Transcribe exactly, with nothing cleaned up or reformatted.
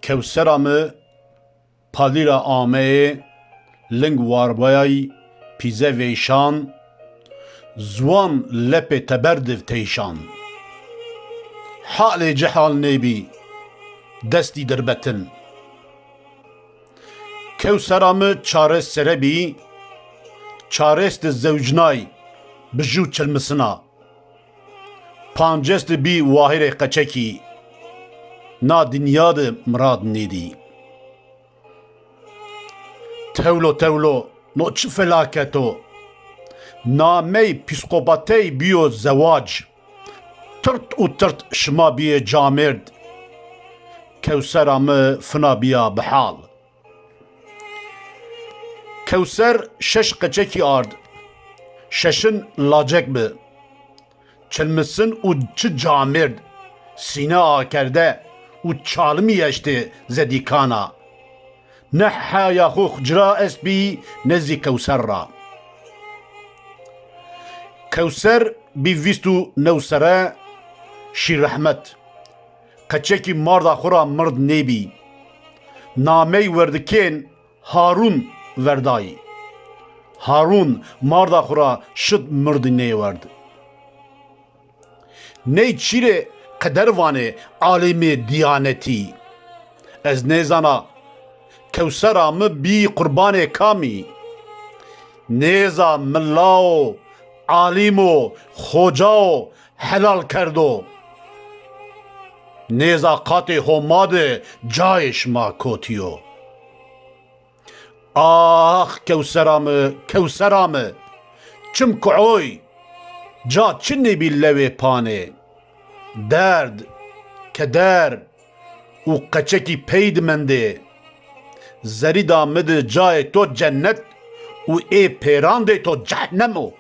Kewsera mi palî ra ameyê, ling warbayay, pîze veyşan, ziwan lepê teber div teyşan. Halê ci hal nêbî, destî dirbetin. Kewsera mi çarês sere bî, çarês di zewcnay bi jû çilmisina. Pancês di bî wahirê qeçekî, na dinya di mirad nêdî. Tewlo tewlo, no çi felaket o? Namey psîkopatey bîyo zewac. Tirt û tirt şima bîyê camêrd. Kewsera mi fina bîya bi hal. Kewser şeş qeçekî ard. Şeşin lacek bi. Çilmisin û çi camêrd, sîne akerde û çalimî eştê zedîkana. Ne heya xo ci ra estbî, ne zî Kewser ra. Kewser bî vîst û new sere, şî rehmet. Qeçekî marda xo ra mird nêbî. Namey werdikên Harûn verdayî. Harûn marda xo ra şit mirdî nêwerd. Ney çîrê qeder vanê alîmê dîyanetî. Ez nêzana Kewsera mi bî qurbanê kamî. Nêza milla o, alîm o, xoca o, helal kerdo. Nêza qatê Homa de cayê şima kotî yo. Ax Kewsera mi, Kewsera mi, çim kuoy, ca çi nêbî lewê panê. Derd, keder û qeçekî pey di mendê. Zerîda mi di cayê to cennet û ê pêrandê to cehnem o.